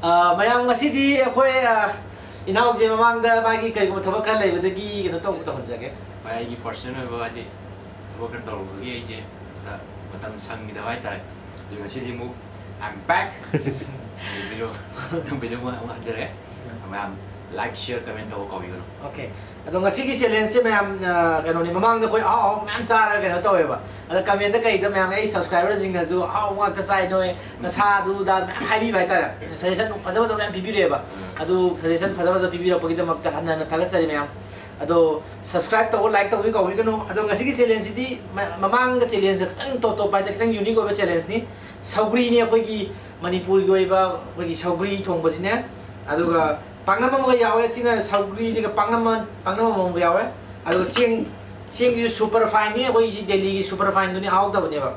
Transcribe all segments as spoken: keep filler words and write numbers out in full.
ꯑ, ꯃꯌꯥꯝ, ꯉꯁꯤꯗꯤ ꯑꯩꯈꯣꯏ, ꯑ, ꯏꯅꯥꯎꯁꯦ ꯃꯃꯥꯡꯗ ꯃꯥꯒꯤ ꯀꯔꯤꯒꯨꯝꯕ ꯊꯕꯛ ꯈꯔ ꯂꯩꯕꯗꯒꯤ ꯀꯩꯅꯣ ꯇꯧꯕ ꯇꯧꯍꯟꯖꯒꯦ꯫ ꯍꯣꯏ, ꯑꯩꯒꯤ personal ꯑꯣꯏꯕ ꯍꯥꯏꯗꯤ ꯊꯕꯛ ꯈꯔ ꯇꯧꯔꯨꯕꯒꯤ ꯑꯩꯁꯦ ꯈꯔ ꯃꯇꯝ ꯁꯪꯈꯤꯗꯕ ꯍꯥꯏꯇꯥꯔꯦ꯫ ꯑꯗꯨ ꯉꯁꯤꯗꯤ ꯑꯃꯨꯛ I'm back꯫ Video video ꯑꯃꯨꯛ ꯑꯃꯨꯛ ꯍꯟꯖꯔꯛꯑꯦ꯫ ꯃꯌꯥꯝ like, share, comment ꯇꯧꯕ ꯀꯥꯎꯕꯤꯒꯅꯨ꯫ Okay꯫ ꯑꯗꯣ ꯉꯁꯤꯒꯤ challengeꯁꯦ ꯃꯌꯥꯝ, ꯑ, ꯀꯩꯅꯣꯅꯤ, ꯃꯃꯥꯡꯗ ꯑꯩꯈꯣꯏ ꯑꯍꯥꯎ ꯑꯍꯥꯎꯕ ꯃꯌꯥꯝ ꯆꯥꯔꯒ ꯀꯩꯅꯣ ꯇꯧꯋꯦꯕ꯫ ꯑꯗ commentꯇ ꯀꯩꯗ ꯃꯌꯥꯝ, ꯑꯩ subscriberꯁꯤꯡꯅꯁꯨ "ꯑꯍꯥꯎꯕ ꯉꯥꯛꯇ ꯆꯥꯏ ꯅꯣꯏ, ꯅꯁꯥꯗꯨ ꯗꯥ" ꯃꯌꯥꯝ ꯍꯥꯏꯕꯤꯕ ꯍꯥꯏꯇꯥꯔꯦ꯫ Suggestion ꯐꯖ ꯐꯖꯕ ꯃꯌꯥꯝ ꯄꯤꯕꯤꯔꯛꯑꯦꯕ꯫ ꯑꯗꯨ suggestion ꯐꯖ ꯐꯖ ꯄꯤꯕꯤꯔꯛꯄꯒꯤꯗꯃꯛꯇ ꯍꯟꯅ ꯍꯟꯅ ꯊꯥꯒꯠꯆꯔꯤ ꯃꯌꯥꯝ꯫ ꯑꯗꯣ subscribe ꯇꯧꯕ, like ꯇꯧꯕꯤ ꯀꯥꯎꯕꯤꯒꯅꯨ꯫ ꯑꯗꯣ ꯉꯁꯤꯒꯤ challengeꯁꯤꯗꯤ ꯃ-, ꯃꯃꯥꯡꯒ challengeꯒ ꯈꯤꯇꯪ top top ꯍꯥꯏꯗꯤ ꯈꯤꯇꯪ unique ꯑꯣꯏꯕ challengeꯅꯤ꯫ ꯁꯧꯒ꯭ꯔꯤꯅꯤ, ꯑꯩꯈꯣꯏꯒꯤ ꯃꯅꯤꯄꯨꯔꯒꯤ ꯑꯣꯏꯕ ꯑꯩꯈꯣꯏꯒꯤ ꯁꯧꯒ꯭ꯔꯤ ꯊꯣꯡꯕꯁꯤꯅꯦ꯫ ꯑꯗꯨꯒ ꯄꯥꯛꯅꯝ ꯑꯃꯒ ꯌꯥꯎꯋꯦ꯫ ꯁꯤꯅ ꯁꯧꯒ꯭ꯔꯤꯁꯤꯒ ꯄꯥꯛꯅꯝ ꯑꯃ-, ꯄꯥꯛꯅꯝ ꯑꯃꯃꯝꯒ ꯌꯥꯎꯋꯦ꯫ ꯑꯗꯨꯒ ꯆꯦꯡ, ꯆꯦꯡꯁꯤꯁꯨ super fineꯅꯤ, ꯑꯩꯈꯣꯏꯒꯤ ꯁꯤ ꯗꯦꯜꯂꯤꯒꯤ super fineꯗꯨꯅꯤ, ꯑꯍꯥꯎꯇꯕꯅꯦꯕ꯫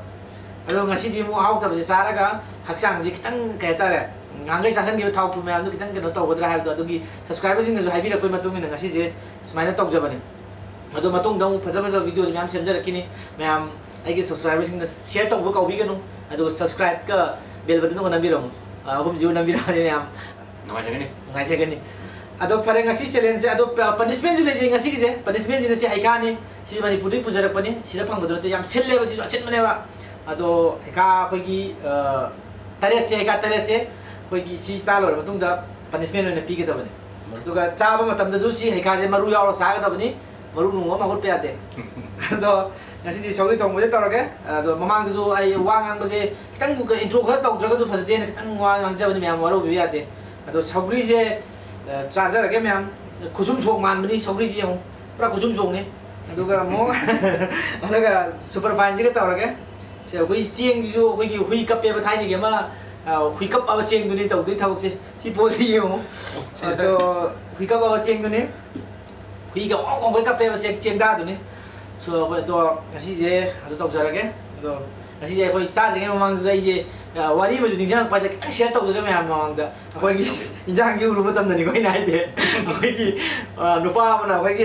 ꯑꯗꯣ ꯉꯁꯤꯗꯤ ꯑꯃꯨꯛ ꯑꯍꯥꯎꯇꯕꯁꯦ ꯆꯥꯔꯒ ꯍꯛꯆꯥꯡꯁꯦ ꯈꯤꯇꯪ, ꯀꯩ ꯍꯥꯏꯇꯥꯔꯦ, ꯉꯍꯥꯟꯈꯩ ꯆꯥꯁꯤꯟꯈꯤꯕ ꯊꯥꯎ ꯊꯨꯝ ꯃꯌꯥꯝꯗꯣ ꯈꯤꯇꯪ ꯀꯩꯅꯣ ꯇꯧꯒꯗ꯭ꯔꯥ ꯍꯥꯏꯕꯗꯣ, ꯑꯗꯨꯒꯤ subscriberꯁꯤꯡꯅꯁꯨ ꯍꯥꯏꯕꯤꯔꯛꯄꯒꯤ ꯃꯇꯨꯡ ꯏꯟꯅ ꯉꯁꯤꯁꯦ ꯁꯨꯃꯥꯏꯅ ꯇꯧꯖꯕꯅꯤ꯫ ꯑꯗꯣ ꯃꯇꯨꯡꯗ ꯑꯃꯨꯛ ꯐꯖ ꯐꯖꯕ videoꯁꯦ ꯃꯌꯥꯝ ꯁꯦꯝꯖꯔꯛꯈꯤꯅꯤ꯫ ꯃꯌꯥꯝ ꯑꯩꯒꯤ subscriberꯁꯤꯡꯗ share ꯇꯧꯕ ꯀꯥꯎꯕꯤꯒꯅꯨ꯫ ꯑꯗꯨꯒ subscribeꯀ bell buttonꯗꯨꯒ ꯅꯝꯕꯤꯔꯝꯃꯨ꯫ ꯑ, ꯑꯍꯨꯝꯁꯤꯕꯨ ꯅꯝꯕꯤꯔꯝꯃꯗꯤ ꯃꯌꯥꯝ ꯅꯨꯡꯉꯥꯏꯖꯒꯅꯤ꯫ ꯅꯨꯡꯉꯥꯏꯖꯒꯅꯤ꯫ ꯑꯗꯣ ꯐꯔꯦ, ꯉꯁꯤ challengeꯁꯦ, ꯑꯗꯣ ꯄ-, punishmentꯁꯨ ꯂꯩꯖꯩ ꯉꯁꯤꯒꯤꯁꯦ꯫ Punishmentꯁꯤꯅ ꯁꯤ ꯍꯩꯈꯥꯅꯤ꯫ ꯁꯤ ꯃꯅꯤꯄꯨꯔꯗꯒꯤ ꯄꯨꯖꯔꯛꯄꯅꯤ꯫ ꯁꯤꯗ ꯐꯪꯕꯗꯨ ꯅꯠꯇꯦ, ꯌꯥꯝ ꯁꯤꯜꯂꯦꯕ, ꯁꯤꯁꯨ ꯑꯁꯤꯟꯕꯅꯦꯕ꯫ ꯑꯗꯣ ꯍꯩꯈꯥ ꯑꯩꯈꯣꯏꯒꯤ, ꯑ, ꯇꯔꯦꯠꯁꯦ, ꯍꯩꯈꯥ ꯇꯔꯦꯠꯁꯦ ꯑꯩꯈꯣꯏꯒꯤ ꯁꯤ ꯆꯥ ꯂꯣꯏꯔ ꯃꯇꯨꯡꯗ punishment ꯑꯣꯏꯅ ꯄꯤꯒꯗꯕꯅꯤ꯫ ꯑꯗꯨꯒ ꯆꯥꯕ ꯃꯇꯝꯗꯁꯨ ꯁꯤ ꯍꯩꯈꯥꯁꯦ ꯃꯔꯨ ꯌꯥꯎꯔ ꯆꯥꯒꯗꯕꯅꯤ꯫ ꯃꯔꯨ ꯅꯨꯡ ꯑꯃ ꯍꯨꯠꯄ ꯌꯥꯗꯦ꯫ ꯑꯗꯣ ꯉꯁꯤꯗꯤ ꯁꯧꯒ꯭ꯔꯤ ꯊꯣꯡꯕꯁꯦ ꯇꯧꯔꯒꯦ꯫ ꯑꯗꯣ ꯃꯃꯥꯡꯗꯁꯨ ꯑꯩ ꯋꯥ ꯉꯥꯡꯕꯁꯦ ꯈꯤꯇꯪ intro ꯈꯔ ꯇꯧꯗ꯭ꯔꯒꯁꯨ ꯐꯖꯗꯦꯅ ꯈꯤꯇꯪ ꯋꯥ ꯉꯥꯡꯖꯕꯅꯤ ꯃꯌꯥꯝ, ꯋꯥꯔꯧꯕꯤꯕ ꯌꯥꯗꯦ꯫ ꯑꯗꯣ ꯁꯧꯒ꯭ꯔꯤꯁꯦ, ꯑ, ꯆꯥꯖꯔꯒꯦ ꯃꯌꯥꯝ꯫ ꯈꯨꯁꯨꯝ ꯁꯣꯛ ꯃꯥꯟꯕꯅꯤ ꯁꯧꯒ꯭ꯔꯤꯁꯦ ꯌꯦꯡꯉꯨ, ꯄꯨꯔꯥ ꯈꯨꯁꯨꯝ ꯁꯣꯛꯅꯤ꯫ ꯑꯗꯨꯒ ꯑꯃꯨꯛ ꯑꯗꯨꯒ super fineꯁꯤꯒ ꯇꯧꯔꯒꯦ꯫ ꯁꯦ, ꯑꯩꯈꯣꯏ ꯆꯦꯡꯁꯤꯁꯨ ꯑꯩꯈꯣꯏꯒꯤ ꯍꯨꯏ ꯀꯞꯄꯦꯕ ꯊꯥꯏꯅꯒꯤ ꯑꯃ, ꯑ, ꯍꯨꯏ ꯀꯞꯄꯕ ꯆꯦꯡꯗꯨꯅꯤ ꯇꯧꯗꯣꯏ ꯊꯕꯛꯁꯦ꯫ ꯁꯤ ꯄꯣꯠꯁꯤ ꯌꯦꯡꯉꯨ꯫ ꯑꯗꯣ ꯍꯨꯏ ꯀꯞꯄꯕ ꯆꯦꯡꯗꯨꯅꯤ꯫ ꯍꯨꯏꯒ ꯋꯥꯎ ꯈꯣꯡꯒꯩ ꯀꯞꯄꯦꯕ ꯆꯦꯡ, ꯆꯦꯡꯗꯥꯗꯨꯅꯤ꯫ So, ꯑꯩꯈꯣꯏ ꯑꯗꯣ ꯉꯁꯤꯁꯦ ꯑꯗꯨ ꯇꯧꯖꯔꯒꯦ꯫ ꯑꯗꯣ ꯉꯁꯤꯁꯦ ꯑꯩꯈꯣꯏ ꯆꯥꯗ꯭ꯔꯤꯉꯩ ꯃꯃꯥꯡꯗꯨꯗ ꯑꯩꯁꯦ, ꯑ, ꯋꯥꯔꯤ ꯑꯃꯁꯨ ꯅꯤꯡꯁꯤꯡꯉꯛꯄ ꯍꯥꯏꯗ ꯈꯤꯇꯪ share ꯇꯧꯖꯒꯦ ꯃꯌꯥꯝ ꯃꯃꯥꯡꯗ꯫ ꯑꯩꯈꯣꯏꯒꯤ ꯏꯟꯖꯥꯡꯁꯤ ꯎꯔꯨ ꯃꯇꯝꯗꯅꯤꯀꯣ ꯑꯩꯅ ꯍꯥꯏꯁꯦ꯫ ꯑꯩꯈꯣꯏꯒꯤ, ꯑ, ꯅꯨꯄꯥ ꯑꯃꯅ ꯑꯩꯈꯣꯏꯒꯤ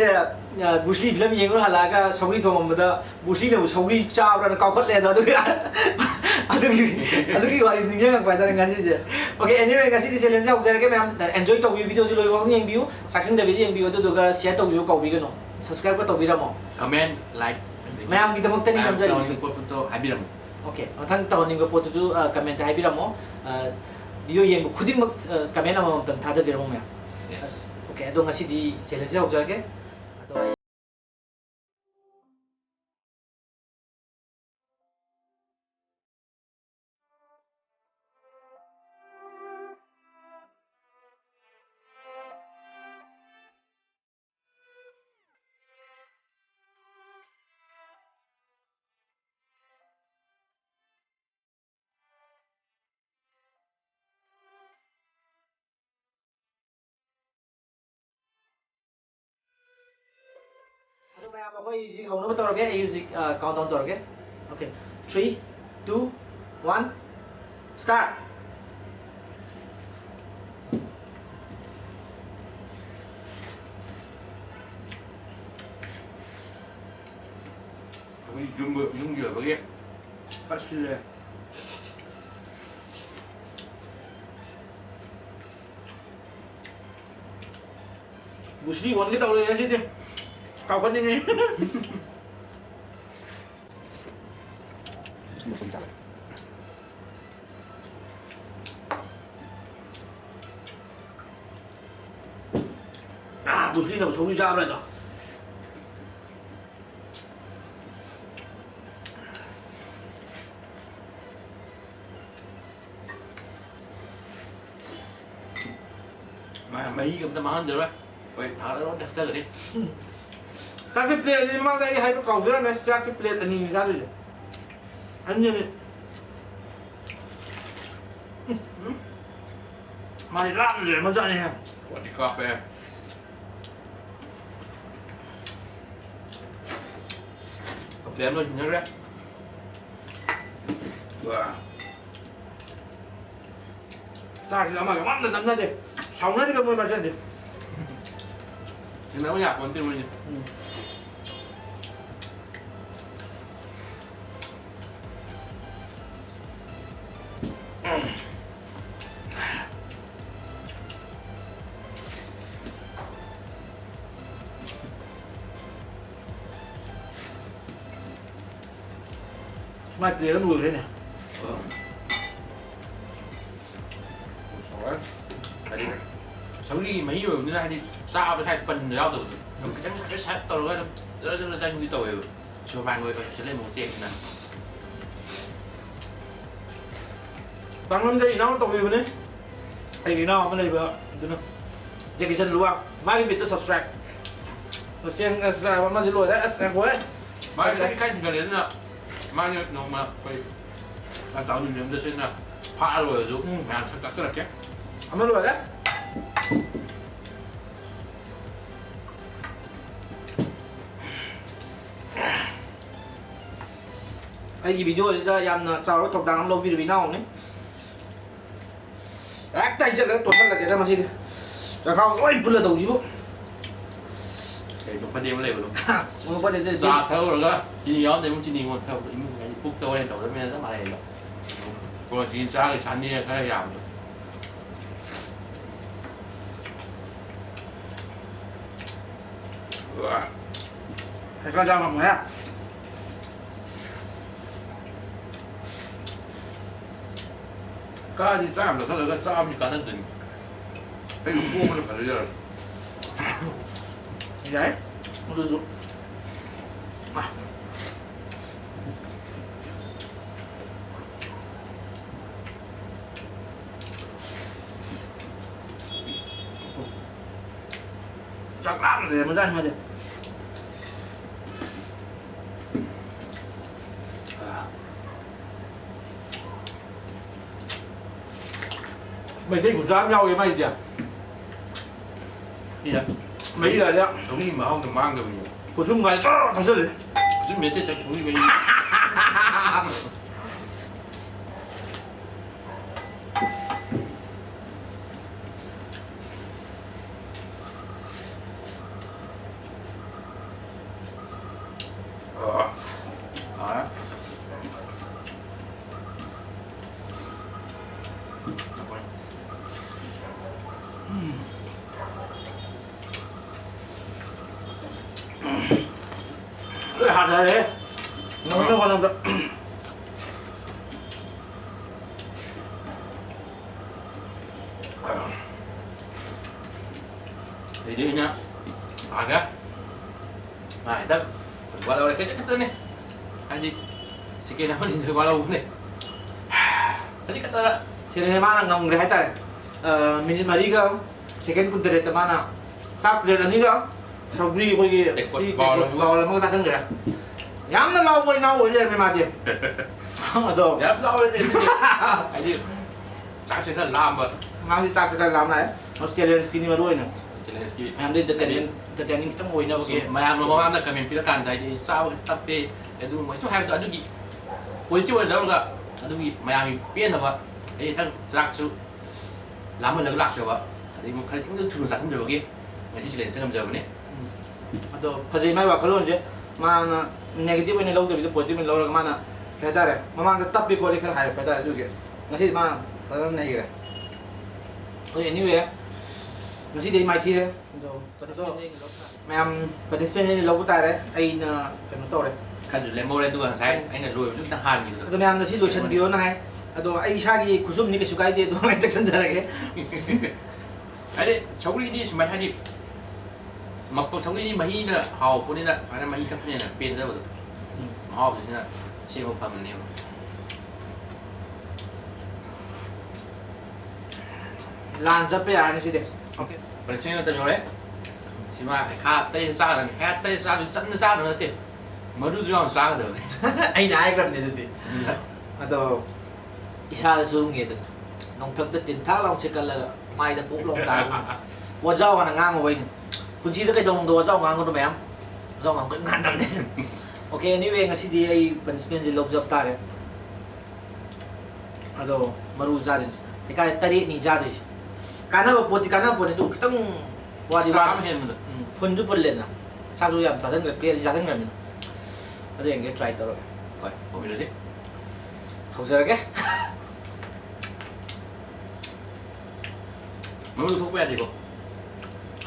ꯑ, ꯕ꯭ꯔꯨꯁꯂꯤ ꯐꯤꯂꯝ ꯌꯦꯡꯉꯨꯔ ꯍꯜꯂꯛꯑꯒ ꯁꯧꯒ꯭ꯔꯤ ꯊꯣꯡꯉꯝꯕꯗ ꯕ꯭ꯔꯨꯁꯂꯤꯅꯕꯨ ꯁꯧꯒ꯭ꯔꯤ ꯆꯥꯕ꯭ꯔꯥꯅ ꯀꯥꯎꯈꯠꯂꯦ ꯑꯗꯣ, ꯑꯗꯨꯒꯤ, ꯑꯗꯨꯒꯤ, ꯑꯗꯨꯒꯤ ꯋꯥꯔꯤ ꯅꯤꯡꯁꯤꯡꯉꯛꯄ ꯍꯥꯏꯇꯥꯔꯦ ꯉꯁꯤꯁꯦ꯫ Okay, anyway, ꯉꯁꯤꯗꯤ challengeꯁꯦ ꯍꯧꯖꯔꯒꯦ ꯃꯌꯥꯝ, enjoy ꯇꯧꯕꯤꯌꯨ, videoꯁꯤ ꯂꯣꯏꯐꯥꯎ ꯌꯦꯡꯕꯤꯌꯨ, ꯆꯥꯛꯁꯤꯟꯗꯕꯤꯗ ꯌꯦꯡꯕꯤꯌꯨ, ꯑꯗꯨꯗꯨꯒ share ꯇꯧꯕꯤꯌꯨ ꯀꯥꯎꯕꯤꯒꯅꯨ, subscribeꯀ ꯇꯧꯕꯤꯔꯝꯃꯣ꯫ Comment, like, ꯑꯗꯒꯤ ꯃꯌꯥꯝꯒꯤꯗꯃꯛꯇꯅꯤ ꯃꯌꯥꯝ ꯅꯝꯖꯔꯤꯕꯗꯨ꯫ ꯇꯧꯅꯤꯡꯕ ꯄꯣꯠꯇꯣ ꯍꯥꯏꯕꯤꯔꯝꯃꯣ꯫ Okay, ꯃꯊꯪ ꯇꯧꯍꯟꯅꯤꯡꯕ ꯄꯣꯠꯇꯨꯁꯨ, ꯑ, commentꯇ ꯍꯥꯏꯕꯤꯔꯝꯃꯣ꯫ ꯑ, video ꯌꯦꯡꯕ ꯈꯨꯗꯤꯡꯃꯛ, ꯑ, comment ꯑꯃꯃꯝꯇꯪ ꯊꯥꯗꯕꯤꯔꯝꯃꯣ ꯃꯌꯥꯝ꯫ Yes. Okay, ꯑꯗꯣ ꯉꯁꯤꯗꯤ challengeꯁꯦ ꯍꯧꯖꯔꯒꯦ꯫ ꯑꯗꯣ ꯑꯩ ꯑꯗꯣ ꯃꯌꯥꯝ, ꯑꯩꯈꯣꯏ ꯍꯧꯖꯤꯛ ꯍꯧꯅꯕ ꯇꯧꯔꯒꯦ꯫ ꯑꯩ ꯍꯧꯖꯤꯛ, ꯑ, countdown ꯇꯧꯔꯒꯦ꯫ Okay, three, two, one, start. ꯑꯩꯈꯣꯏ ꯌꯨꯝ, ꯌꯨꯝꯒꯤ ꯑꯣꯏꯕꯒꯤ ꯈꯔ ꯁꯤꯜꯂꯦ꯫ ꯕ꯭ꯔꯨꯁꯂꯤ ꯑꯣꯟꯒꯦ ꯇꯧꯔꯦ ꯉꯁꯤꯗꯤ꯫ ꯀꯥꯎꯈꯠꯅꯤꯡꯉꯦ꯫ ꯃꯇꯨꯝ ꯆꯥꯔꯦ꯫ ꯑꯥ, ꯕ꯭ꯔꯨꯁꯂꯤꯅꯕꯨ ꯁꯧꯒ꯭ꯔꯤ ꯆꯥꯕ꯭ꯔꯥ ꯍꯥꯏꯗꯣ꯫ ꯃꯥ ꯃꯍꯤꯒ ꯑꯝꯇ ꯃꯥꯡꯍꯟꯖꯔꯣꯏ꯫ ꯍꯣꯏ, ꯊꯥꯔꯒ ꯂꯣꯏ ꯊꯛꯆꯒꯅꯤ꯫ ꯆꯥꯛꯁꯦ plate ꯑꯅꯤ ꯃꯃꯥꯡꯗ ꯑꯩ ꯍꯥꯏꯕ ꯀꯥꯎꯖꯔꯝꯃꯦ꯫ ꯆꯥꯛꯁꯦ plate ꯑꯅꯤꯅꯤ ꯆꯥꯗꯣꯏꯁꯦ꯫ ꯑꯅꯤꯅꯤ꯫ ꯎꯝ, ꯎꯝ꯫ ꯃꯥꯗꯤ ꯂꯥꯝꯅ ꯂꯩꯔꯝꯃꯖꯥꯠꯅꯤꯍꯦ꯫ ꯋꯥꯗꯤ ꯀꯥꯞꯄꯦ꯫ Plate ꯑꯃ ꯂꯣꯏꯁꯤꯟꯖꯈ꯭ꯔꯦ꯫ ꯋꯥ꯫ ꯆꯥꯛꯁꯤꯗ ꯑꯃꯒ ꯑꯃ ꯑꯝꯇ ꯅꯝꯅꯗꯦ꯫ ꯁꯥꯎꯅꯔꯤꯕ ꯃꯣꯏ ꯃꯁꯦꯟꯗꯤ꯫ ꯊꯦꯡꯅꯕ ꯌꯥꯄꯣꯟꯇꯦ ꯃꯣꯏꯁꯦ꯫ ꯎꯝ꯫ ꯃꯥꯏ ꯄ꯭ꯂꯦꯠ ꯑꯃ ꯂꯣꯏꯈ꯭ꯔꯦꯅꯦ꯫ ꯍꯥꯏꯗꯤ ꯁꯧꯒ꯭ꯔꯤ ꯃꯍꯤ ꯑꯣꯏꯕꯅꯤꯅ ꯍꯥꯏꯗꯤ ꯆꯥꯕꯗ ꯁ꯭ꯋꯥꯏ ꯄꯟꯕ ꯌꯥꯎꯗꯕꯗꯣ꯫ ꯑꯗꯨꯝ ꯈꯤꯇꯪ ꯍꯥꯏꯐꯦꯠ ꯁꯥꯏꯞ ꯇꯧꯔꯒ ꯑꯗꯨꯝ ꯖꯔ ꯖꯔ ꯆꯪꯕꯤ ꯇꯧꯋꯦꯕ꯫ ꯁꯨꯄꯔꯐꯥꯏꯟ ꯑꯣꯏꯕ ꯁꯤꯗ ꯂꯩꯃꯨꯛ ꯇꯦꯛꯁꯤꯅ꯫ ꯄꯥꯛꯅꯝꯗ ꯏꯅꯥꯎ ꯇꯧꯕꯤꯕꯅꯦ꯫ ꯑꯩꯒꯤ ꯏꯅꯥꯎ ꯑꯃ ꯂꯩꯕ ꯑꯗꯨꯅ ꯖꯦꯀꯤꯁꯟ ꯂꯨꯋꯥꯡ꯫ ꯃꯥꯒꯤ ꯃꯤꯠꯇ subscribe꯫ ꯆꯦꯡ, ꯑꯁ, ꯑꯃꯗꯤ ꯂꯣꯏꯔꯦ꯫ ꯑꯁ, ꯉꯥꯏꯈꯣꯍꯦ꯫ ꯃꯥꯒꯤ ꯈꯤꯇꯪ ꯏꯀꯥꯏ ꯊꯤꯒꯠꯂꯦ ꯑꯗꯨꯅ ꯃꯥꯒꯤ ꯅꯣꯡꯃ ꯑꯩꯈꯣꯏ ꯇꯥꯎꯟ ꯌꯨꯅꯤꯌꯟꯗꯁꯨ ꯑꯩꯅ ꯐꯥꯛꯑ ꯂꯣꯏꯔꯁꯨ ꯎꯝ꯫ ꯃꯌꯥꯝ ꯁꯛ ꯇꯥꯛꯆꯔꯛꯀꯦ꯫ ꯑꯃ ꯂꯣꯏꯔꯦ꯫ ꯑꯩꯒꯤ video ꯁꯤꯗ ꯌꯥꯝꯅ ꯆꯥꯎꯔꯕ ꯊꯧꯗꯥꯡ ꯑꯃ ꯂꯧꯕꯤꯔꯤꯕ ꯏꯅꯥꯎꯅꯤ꯫ ꯍꯦꯛꯇ ꯍꯩꯖꯤꯜꯂꯒ ꯇꯣꯠꯁꯜꯂꯒꯦꯗ ꯃꯁꯤꯗꯤ꯫ ꯆꯈꯥꯎ ꯂꯣꯏ ꯄꯨꯜꯂꯗꯧꯁꯤꯕꯨ꯫ ꯀꯩꯅꯣ ꯐꯅꯦꯛ ꯑꯃ ꯂꯩꯕꯗꯣ? ꯃꯣꯔꯣꯛ ꯐꯅꯦꯛ ꯂꯩ꯫ ꯆꯥ ꯊꯛꯎꯔꯒ ꯆꯤꯅꯤ ꯌꯥꯎꯗꯦ, ꯑꯃꯨꯛ ꯆꯤꯅꯤ ꯑꯣꯟ ꯊꯛꯄꯗꯣ ꯏꯃꯨꯡ ꯍꯥꯏꯗꯤ ꯄꯨꯛꯇ ꯑꯣꯏꯅ ꯇꯧꯗꯕꯅꯤꯅ ꯆꯞ ꯃꯥꯟꯅꯩꯕ꯫ ꯀꯣ ꯆꯤꯅꯤ ꯆꯥꯔꯒ ꯆꯥꯅꯤꯡꯉ ꯈꯔ ꯌꯥꯕꯗꯣ꯫ ꯍꯩꯀꯥ ꯆꯥ ꯉꯝꯃꯣꯏꯍꯦ꯫ ꯀꯥꯗꯤ ꯆꯥꯛ ꯌꯥꯝ ꯆꯥꯁꯤꯜꯂꯒ ꯆꯥꯕꯗꯤ ꯀꯥꯟꯅꯗꯣꯏꯅꯤ꯫ ꯑꯩ ꯄꯣꯝꯕꯅ ꯐꯗꯣꯏ ꯖꯥꯠꯂꯣ? ꯌꯥꯏ꯫ ꯑꯗꯨꯁꯨ꯫ ꯆꯥꯛ ꯂꯥꯝꯅ ꯂꯩꯔꯝꯃꯖꯥꯠꯅꯤ ꯃꯥꯗꯤ꯫ ꯃꯩꯇꯩ ꯈꯨꯆꯥ ꯑꯃ ꯌꯥꯎꯋꯦ ꯃꯥꯏꯗꯤ꯫ ꯏꯌꯥ꯫ ꯃꯍꯤ ꯀꯥꯏꯗ? ꯁꯧꯒ꯭ꯔꯤ ꯃꯍꯥꯎꯗꯣ ꯃꯥꯡꯗꯕꯅꯤ꯫ ꯈꯨꯁꯨꯝ ꯀꯥꯏꯗ ꯇꯧꯔ ꯊꯛꯆꯜꯂꯦ꯫ ꯈꯨꯁꯨꯝ ꯃꯦꯠꯇꯦ, ꯆꯥꯛ ꯁꯧꯒ꯭ꯔꯤ ꯃꯍꯤ꯫ ꯌꯥꯔꯦ꯫ ꯉꯝꯅꯕ ꯍꯣꯠꯅꯕꯗ꯫ ꯑꯗꯩꯗꯤ ꯑꯩꯅ ꯂꯥꯛꯑꯒ ꯃꯥ ꯍꯦꯛꯇ ꯋꯥꯠꯍꯧꯔꯦ꯫ ꯈꯖꯤꯛ ꯈꯛꯇꯅꯦ꯫ ꯍꯥꯏꯗꯤ ꯁꯦꯀꯦꯟ ꯑꯃꯅꯤꯗ ꯋꯥꯠꯍꯧꯕꯅꯦ꯫ ꯈꯖꯤꯛ ꯈꯛꯇꯗ꯫ ꯁꯤꯗꯅꯦ ꯃꯥꯅ ꯉꯝꯈ꯭ꯔꯦ ꯍꯥꯏꯇꯥꯔꯦ꯫ ꯑ, ꯃꯤꯅꯤꯠ ꯃꯔꯤꯒ ꯁꯦꯀꯦꯟ ꯀꯨꯟꯇꯔꯦꯠꯇ ꯃꯥꯅ ꯆꯥꯛ ꯄ꯭ꯂꯦꯠ ꯑꯅꯤꯒ ꯁꯧꯒ꯭ꯔꯤ ꯑꯩꯈꯣꯏꯒꯤ ꯇꯦꯡꯀꯣꯠ ꯁꯤ ꯕꯥꯎꯜ ꯇꯦꯡꯀꯣꯠ ꯑꯃꯒ꯫ ꯕꯥꯎꯜ ꯑꯃꯒ ꯆꯥꯁꯤꯟꯈ꯭ꯔꯦ꯫ ꯌꯥꯝꯅ ꯂꯥꯎꯕ ꯏꯅꯥꯎ ꯑꯣꯏ ꯂꯩꯔꯝꯃꯦ ꯃꯥꯗꯤ꯫ ꯑꯗꯣ ꯌꯥꯝ ꯂꯥꯎꯔꯦ ꯑꯗꯨꯗꯤ꯫ ꯍꯥꯏꯗꯤ ꯆꯥꯛꯁꯦ ꯈꯔ ꯂꯥꯝꯕ꯫ ꯃꯥꯁꯤ ꯆꯥꯛꯁꯦ ꯈꯔ ꯂꯥꯝ ꯂꯥꯛꯑꯦ꯫ ꯃꯁꯤ ꯆꯦꯂꯦꯟꯖꯀꯤꯅꯤ ꯃꯔꯨ ꯑꯣꯏꯅ꯫ ꯆꯦꯂꯦꯟꯖꯀꯤ ꯃꯌꯥꯝꯗ entertainment, ꯍꯥꯏꯗꯤ entertaining ꯈꯤꯇꯪ ꯑꯣꯏꯅꯕꯒꯤ꯫ ꯁꯨꯝ ꯃꯌꯥꯝꯅ ꯃꯃꯥꯡꯗ ꯀꯃꯦꯟ ꯄꯤꯔꯀꯥꯟꯗ ꯍꯥꯏꯗꯤ ꯆꯥꯕ ꯇꯞꯄꯦ ꯑꯗꯨꯒꯨꯝꯕ ꯁꯨꯝ ꯍꯥꯏꯕꯗꯣ ꯑꯗꯨꯒꯤ ꯄꯣꯖꯤꯇꯤꯚ ꯑꯣꯏꯅ ꯂꯧꯔꯒ ꯑꯗꯨꯒꯤ ꯃꯌꯥꯝꯒꯤ ꯄꯦꯟꯅꯕ ꯑꯩ ꯈꯤꯇꯪ ꯆꯥꯛꯁꯨ ꯂꯥꯝꯍꯜꯂꯒ ꯂꯥꯛꯆꯕ, ꯑꯗꯩ ꯑꯃꯨꯛ ꯈꯔ ꯈꯤꯇꯪ ꯊꯨꯅ ꯆꯥꯁꯤꯟꯖꯕꯒꯤ ꯉꯁꯤ ꯆꯦꯂꯦꯟꯖꯁꯦ ꯉꯝꯖꯕꯅꯦ꯫ ꯎꯝ꯫ ꯑꯗꯣ ꯐꯖꯩ ꯃꯥꯏ ꯋꯥꯈꯜꯂꯣꯟꯁꯦ꯫ ꯃꯥꯅ negative ꯑꯣꯏꯅ ꯂꯧꯗꯕꯤꯗ positive ꯑꯣꯏꯅ ꯂꯧꯔꯒ ꯃꯥꯅ ꯀꯩ ꯍꯥꯏꯇꯥꯔꯦ, ꯃꯃꯥꯡꯗ ꯇꯞꯄꯤ ꯈꯣꯠꯂꯤ ꯈꯔ ꯍꯥꯏꯔꯛꯄ ꯍꯥꯏꯇꯥꯔꯦ, ꯑꯗꯨꯒꯤ ꯉꯁꯤꯗꯤ ꯃꯥ ꯐꯖꯅ ꯅꯩꯈ꯭ꯔꯦ꯫ ꯑꯗꯣ anyway, ꯉꯁꯤꯗꯤ ꯑꯩ ꯃꯥꯏꯊꯤꯔꯦ꯫ ꯑꯗꯣ participant ꯑꯩꯅ ꯂꯧꯕ ꯇꯥꯔꯦ꯫ ꯃꯌꯥꯝ participant ꯑꯩꯅ ꯂꯧꯕ ꯇꯥꯔꯦ꯫ ꯑꯩꯅ ꯀꯩꯅꯣ ꯇꯧꯔꯦ꯫ ꯈꯔꯁꯨ ꯂꯦꯝꯍꯧꯔꯦ, ꯑꯗꯨꯒ ꯉꯁꯥꯏ ꯎꯝ꯫ ꯑꯩꯅ ꯂꯣꯏꯕꯁꯨ ꯈꯤꯇꯪ ꯍꯥꯟꯈꯤꯕꯗꯣ꯫ ꯑꯗꯣ ꯃꯌꯥꯝꯅ ꯁꯤ ꯂꯣꯏꯁꯤꯟꯕꯤꯌꯣꯅ ꯍꯥꯏ꯫ ꯑꯗꯣ ꯑꯩ ꯏꯁꯥꯒꯤ ꯈꯨꯠꯁꯨꯝꯅꯤ, ꯀꯩꯁꯨ ꯀꯥꯏꯗꯦ, ꯑꯗꯨꯃꯥꯏꯅ ꯇꯛꯁꯟꯖꯔꯒꯦ꯫ ꯍꯥꯏꯗꯤ ꯁꯧꯒ꯭ꯔꯤꯗꯤ ꯁꯨꯃꯥꯏꯅ ꯍꯥꯏꯗꯤ ꯃꯄꯪ ꯁꯧꯒ꯭ꯔꯤꯗꯤ ꯃꯍꯤꯅ ꯍꯥꯎꯕꯅꯤꯅ ꯁꯨꯃꯥꯏꯅ ꯃꯍꯤ ꯊꯛꯄꯅ ꯍꯦꯟꯅ ꯄꯦꯟꯖꯕꯗꯣ꯫ ꯎꯝ꯫ ꯃꯍꯥꯎꯁꯤꯅ ꯑꯁꯦꯡꯕ ꯐꯪꯒꯅꯦꯕ꯫ ꯂꯥꯟ ꯆꯠꯄ ꯌꯥꯔꯅꯤ ꯁꯤꯗꯤ꯫ Okay꯫ ꯄ꯭ꯔꯦꯁꯤꯡ ꯃꯇꯝ ꯌꯧꯔꯦ꯫ ꯁꯤꯃ ꯍꯩꯈꯥ ꯇꯔꯦꯠ ꯆꯥꯒꯗꯕꯅꯤ꯫ ꯍꯩꯈꯥ ꯇꯔꯦꯠ ꯆꯥꯕꯁꯤ ꯆꯝꯅ ꯆꯥꯗꯕ ꯅꯠꯇꯦ꯫ ꯃꯔꯨꯁꯨ ꯌꯥꯝ ꯆꯥꯒꯗꯕꯅꯤ꯫ ꯑꯩꯅ ꯍꯥꯏꯈ꯭ꯔꯕꯅꯦ ꯑꯗꯨꯗꯤ꯫ ꯎꯝ꯫ ꯑꯗꯣ ꯏꯁꯥꯗꯁꯨ ꯍꯨꯡꯉꯦꯗꯅ꯫ ꯅꯣꯡꯊꯛꯇ ꯇꯤꯟ ꯊꯥ ꯂꯥꯎ ꯆꯤꯛꯀꯠꯂꯒ ꯃꯥꯏꯗ ꯄꯣꯞ ꯂꯥꯎ ꯇꯥꯔꯒ ꯋꯥꯖꯥꯎ ꯍꯥꯏꯅ ꯉꯥꯡꯉꯨꯕ ꯑꯩꯅ꯫ ꯄꯨꯟꯁꯤꯗ ꯀꯩꯗꯧꯅꯨꯡꯗ ꯋꯥꯖꯥꯎ ꯉꯥꯡꯒꯅꯨ ꯃꯌꯥꯝ꯫ ꯋꯥꯖꯥꯎ ꯉꯥꯡꯕ ꯀꯔꯤꯝ ꯀꯥꯟꯅꯗꯕꯅꯦ꯫ Okay, anyway, ꯉꯁꯤꯗꯤ ꯑꯩ punishment ꯁꯦ ꯂꯧꯖꯕ ꯇꯥꯔꯦ꯫ ꯑꯗꯣ ꯃꯔꯨ ꯆꯥꯗꯣꯏꯁꯦ꯫ ꯍꯩꯈꯥ ꯇꯔꯦꯠꯅꯤ ꯆꯥꯗꯣꯏꯁꯦ꯫ ꯀꯥꯟꯅꯕ ꯄꯣꯠꯇꯤ ꯀꯥꯟꯅꯕ ꯄꯣꯠꯅꯤ, ꯑꯗꯨ ꯈꯤꯇꯪ ꯋꯥꯗꯤ extra ꯋꯥꯅꯤ꯫ ꯑꯃ ꯍꯦꯟꯕꯗꯣ꯫ ꯎꯝ, ꯐꯨꯟꯁꯨ ꯐꯨꯜꯂꯦꯅ꯫ ꯆꯥꯛꯁꯨ ꯌꯥꯝ ꯆꯥꯁꯤꯟꯈ꯭ꯔꯦ, ꯄꯦꯟ ꯆꯥꯁꯤꯟꯈ꯭ꯔꯕꯅꯤꯅ꯫ ꯑꯗꯨ ꯌꯦꯡꯒꯦ, try ꯇꯧꯔꯒꯦ꯫ ꯍꯣꯏ, ꯍꯧꯕꯤꯔꯁꯤ꯫ ꯍꯧꯖꯔꯒꯦ꯫ ꯃꯔꯨ ꯂꯧꯊꯣꯛꯄ ꯌꯥꯗꯦꯀꯣ?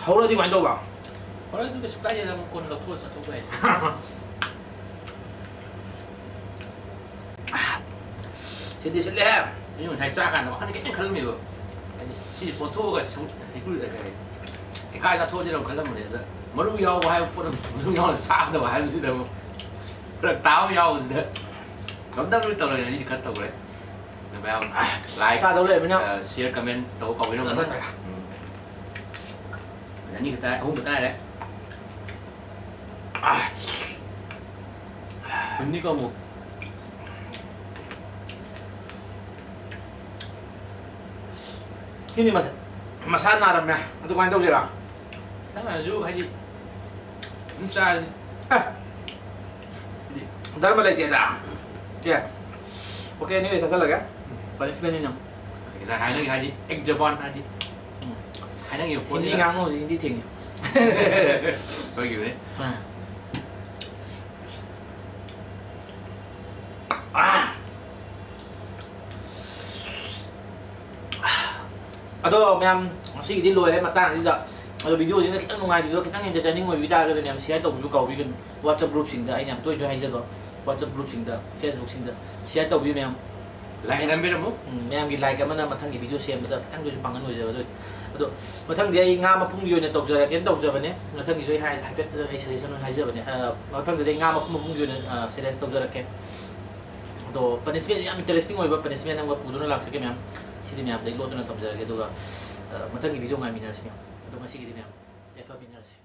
ꯍꯧꯔꯗꯤ ꯀꯃꯥꯏꯅ ꯇꯧꯕ? ꯍꯧꯔꯗꯤ ꯀꯩꯁꯨ ꯀꯥꯏꯗꯦꯗ, ꯑꯃꯨꯛ ꯀꯣꯟꯅ ꯂꯧꯊꯣꯛꯑ ꯆꯥꯊꯣꯛꯄ ꯌꯥꯏ꯫ ꯁꯤꯗꯤ ꯁꯤꯠꯂꯦꯍꯦ꯫ ꯑꯩꯁꯨ ꯉꯁꯥꯏ ꯆꯥꯀꯥꯟꯗ ꯋꯥꯈꯜꯗ ꯈꯤꯇꯪ ꯈꯜꯂꯝꯃꯦꯕ꯫ ꯍꯥꯏꯗꯤ ꯁꯤꯁꯦ ꯄꯣꯠꯊꯣꯛꯑꯒ ꯁꯨꯝ ꯍꯩꯀ꯭ꯔꯨ-, ꯀꯩ ꯍꯥꯏ-, ꯍꯩꯈꯥ ꯆꯥꯊꯣꯛꯑꯁꯤꯔ ꯑꯃꯨꯛ ꯈꯜꯂꯝꯕꯅꯦ꯫ ꯑꯗ ꯃꯔꯨ ꯌꯥꯎꯕ ꯍꯥꯏꯕ ꯄꯣꯠ ꯑꯃ, ꯃꯔꯨ ꯌꯥꯎꯅ ꯆꯥꯗꯕ ꯍꯥꯏꯕꯁꯤꯗ ꯑꯃꯨꯛ ꯐꯔꯛ ꯇꯥꯕ ꯑꯃ ꯌꯥꯎꯕꯗꯨꯗ ꯉꯝꯗꯕ ꯂꯣꯏ ꯇꯧꯔꯒꯦ꯫ ꯑꯩꯗꯤ ꯈꯔ ꯇꯧꯈ꯭ꯔꯦ꯫ ꯑꯗ ꯃꯌꯥꯝ like, ꯆꯥꯗꯧ ꯂꯩꯔꯃꯤꯅ ꯑ, share, comment ꯇꯧꯕ ꯀꯥꯎꯕꯤꯔꯝꯒꯅꯨ꯫ ꯆꯥꯊꯣꯛꯈ꯭ꯔꯦ꯫ ꯎꯝ꯫ ꯑꯅꯤ ꯈꯛꯇ, ꯑꯍꯨꯝ ꯈꯛꯇ ꯉꯥꯏꯔꯦ꯫ ꯍꯨꯝꯅꯤꯀꯣ ꯑꯃꯨꯛ꯫ ꯁꯤꯅꯤ ꯃꯁꯥ, ꯃꯁꯥ ꯅꯥꯔꯝꯃꯦ꯫ ꯑꯗꯨ ꯀꯃꯥꯏꯅ ꯇꯧꯁꯤꯔꯥ? ꯅꯪꯅꯁꯨ ꯍꯥꯏꯗꯤ ꯑꯗꯨꯝ ꯆꯥꯔꯁꯤ꯫ ꯑꯦ꯫ ꯍꯥꯏꯗꯤ ꯙꯔꯃ ꯂꯩꯇꯦꯗ꯫ ꯆꯦ꯫ Okay, anyway, ꯊꯛꯆꯜꯂꯒꯦ꯫ Punishment ꯅꯤꯅ꯫ ꯉꯁꯥꯏ ꯍꯥꯏꯅꯒꯤ ꯍꯥꯏꯗꯤ ꯑꯦꯛ ꯖꯕꯥꯟ ꯍꯥꯏꯗꯤ ꯎꯝ꯫ ꯍꯥꯏꯅꯈꯤꯕ ꯍꯤꯟꯗꯤ ꯄꯣꯠꯅꯤꯅ꯫ ꯉꯥꯡꯅꯨ ꯍꯧꯖꯤꯛ, ꯍꯤꯟꯗꯤ ꯊꯤꯡꯉꯤ꯫ ꯁꯣꯏꯈꯤꯕꯅꯤ꯫ ꯑꯥ꯫ ꯑꯥ꯫ ꯑꯗꯣ ꯃꯌꯥꯝ, ꯉꯁꯤꯒꯤꯗꯤ ꯂꯣꯏꯔꯦ ꯃꯇꯥꯡꯁꯤꯗ꯫ ꯑꯗꯣ video ꯁꯤꯅ ꯈꯤꯇꯪ ꯅꯨꯡꯉꯥꯏꯕꯤꯕ, ꯈꯤꯇꯪ entertaining ꯑꯣꯏꯕꯤ ꯇꯥꯔꯒꯗꯤ ꯃꯌꯥꯝ share ꯇꯧꯕꯤꯕ ꯀꯥꯎꯕꯤꯒꯅꯨ꯫ WhatsApp group ꯁꯤꯡꯗ, ꯑꯩꯅ ꯌꯥꯝ ꯇꯣꯏ ꯇꯣꯏ ꯍꯥꯏꯖꯕ WhatsApp group ꯁꯤꯡꯗ, Facebook ꯁꯤꯡꯗ share ꯇꯧꯕꯤꯌꯨ ꯃꯌꯥꯝ꯫ Like ꯅꯝꯕꯤꯔꯝꯃꯨ꯫ ꯎꯝ, ꯃꯌꯥꯝꯒꯤ like ꯑꯃꯅ ꯃꯊꯪꯒꯤ video ꯁꯦꯝꯕꯗ ꯈꯤꯇꯪꯗ ꯑꯣꯏꯔꯁꯨ ꯄꯥꯡꯒꯜ ꯑꯣꯏꯖꯕ꯫ ꯑꯗꯨ, ꯑꯗꯣ ꯃꯊꯪꯗꯤ ꯑꯩ ꯉꯥ ꯃꯄꯨꯝꯒꯤ ꯑꯣꯏꯅ ꯇꯧꯖꯔꯛꯀꯦꯅ ꯇꯧꯖꯕꯅꯦ꯫ ꯃꯊꯪꯒꯤꯁꯨ ꯑꯩ ꯍꯥꯏ-, ꯍꯥꯏꯐꯦꯠ ꯑꯩ suggestion ꯑꯣꯏꯅ ꯍꯥꯏꯖꯕꯅꯦ꯫ ꯑ, ꯃꯊꯪꯗꯗꯤ ꯑꯩ ꯉꯥ ꯃꯄꯨꯝ ꯃꯄꯨꯝꯒꯤ ꯑꯣꯏꯅ, ꯑ, challenge ꯇꯧꯖꯔꯛꯀꯦ꯫ ꯑꯗꯣ punishment ꯌꯥꯝ interesting ꯑꯣꯏꯕ punishment ꯑꯃꯒ ꯄꯨꯗꯨꯅ ꯂꯥꯛꯆꯒꯦ ꯃꯌꯥꯝ꯫ ꯁꯤꯗꯤ ꯃꯌꯥꯝꯗ ꯑꯩ ꯂꯣꯠꯇꯨꯅ ꯊꯝꯖꯔꯒꯦ꯫ ꯑꯗꯨꯒ, ꯑ, ꯃꯊꯪꯒꯤ video ꯉꯥꯏꯃꯤꯟꯅꯔꯁꯤ ꯃꯌꯥꯝ꯫ ꯑꯗꯣ ꯉꯁꯤꯒꯤꯗꯤ ꯃꯌꯥꯝ ꯌꯥꯏꯐꯃꯤꯟꯅꯔꯁꯤ꯫